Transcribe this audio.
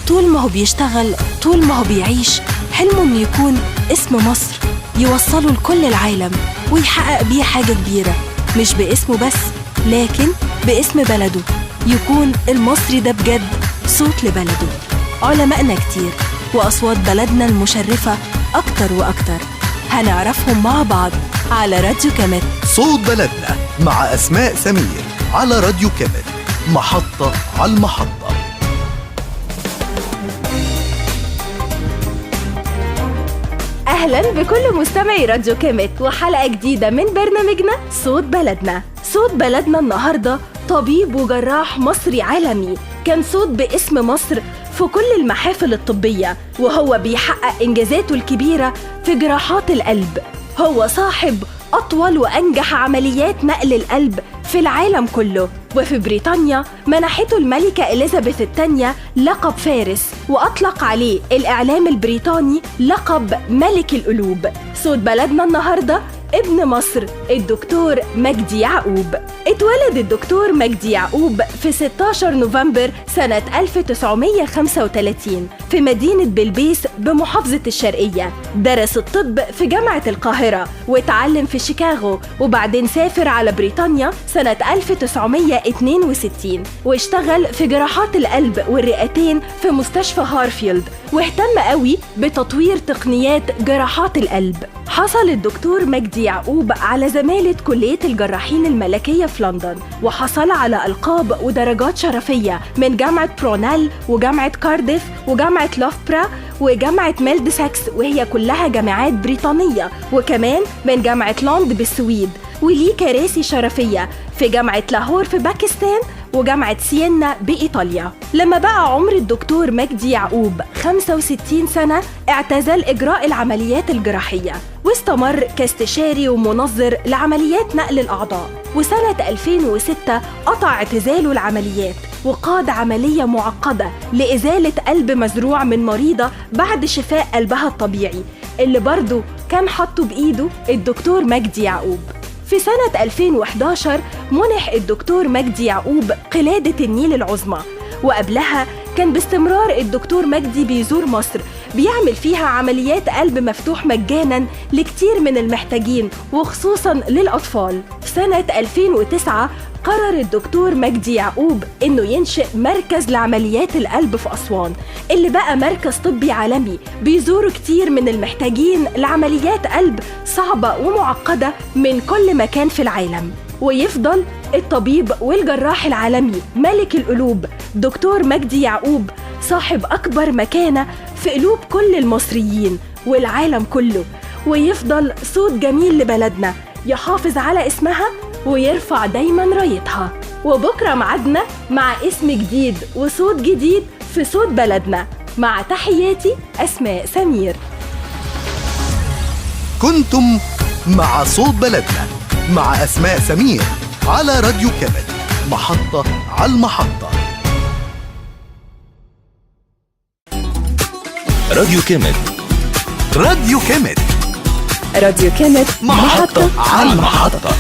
طول ما هو بيشتغل، طول ما هو بيعيش، حلمه إنه يكون اسم مصر يوصله لكل العالم ويحقق بيه حاجة كبيرة، مش باسمه بس لكن باسم بلده، يكون المصري ده بجد صوت لبلده. علمائنا كتير وأصوات بلدنا المشرفة أكتر وأكتر، هنعرفهم مع بعض على راديو كامت. صوت بلدنا مع أسماء سمير على راديو كامت، محطة على المحطة. أهلا بكل مستمعي راديو كامت وحلقة جديدة من برنامجنا صوت بلدنا. صوت بلدنا النهاردة طبيب وجراح مصري عالمي، كان صوت باسم مصر في كل المحافل الطبية، وهو بيحقق إنجازاته الكبيرة في جراحات القلب. هو صاحب أطول وأنجح عمليات نقل القلب في العالم كله، وفي بريطانيا منحته الملكة إليزابيث الثانية لقب فارس، وأطلق عليه الإعلام البريطاني لقب ملك القلوب. صوت بلدنا النهاردة ابن مصر الدكتور مجدي يعقوب. اتولد الدكتور مجدي يعقوب في 16 نوفمبر سنة 1935 في مدينة بلبيس بمحافظة الشرقية. درس الطب في جامعة القاهرة واتعلم في شيكاغو، وبعدين سافر على بريطانيا سنة 1962 واشتغل في جراحات القلب والرئتين في مستشفى هارفيلد، واهتم قوي بتطوير تقنيات جراحات القلب. حصل الدكتور مجدي يعقوب على زمالة كلية الجراحين الملكية في لندن، وحصل على ألقاب ودرجات شرفية من جامعة برونيل وجامعة كارديف وجامعة لوفبرا وجامعة ميدلسكس، وهي كلها جامعات بريطانية، وكمان من جامعة لوند بالسويد، وليه كراسي شرفية في جامعة لاهور في باكستان وجامعة سيينا بإيطاليا. لما بقى عمر الدكتور مجدي يعقوب 65 سنة اعتزل إجراء العمليات الجراحية، واستمر كاستشاري ومنظر لعمليات نقل الأعضاء. وسنة 2006 قطع اعتزاله العمليات وقاد عملية معقدة لإزالة قلب مزروع من مريضة بعد شفاء قلبها الطبيعي، اللي برضه كان حطه بإيده الدكتور مجدي يعقوب. في سنة 2011 منح الدكتور مجدي يعقوب قلادة النيل العظمى، وقبلها كان باستمرار الدكتور مجدي بيزور مصر بيعمل فيها عمليات قلب مفتوح مجانا لكتير من المحتاجين وخصوصا للأطفال. في سنة 2009 قرر الدكتور مجدي يعقوب إنه ينشئ مركز لعمليات القلب في أسوان، اللي بقى مركز طبي عالمي بيزوره كتير من المحتاجين لعمليات قلب صعبة ومعقدة من كل مكان في العالم. ويفضل الطبيب والجراح العالمي ملك القلوب دكتور مجدي يعقوب صاحب أكبر مكانة في قلوب كل المصريين والعالم كله، ويفضل صوت جميل لبلدنا يحافظ على اسمها ويرفع دايما رايتها. وبكرة معادنا مع اسم جديد وصوت جديد في صوت بلدنا. مع تحياتي أسماء سمير. كنتم مع صوت بلدنا مع أسماء سمير على راديو كامت، محطة على المحطة. راديو كامت، راديو كامت، راديو كامت، محطة على المحطة.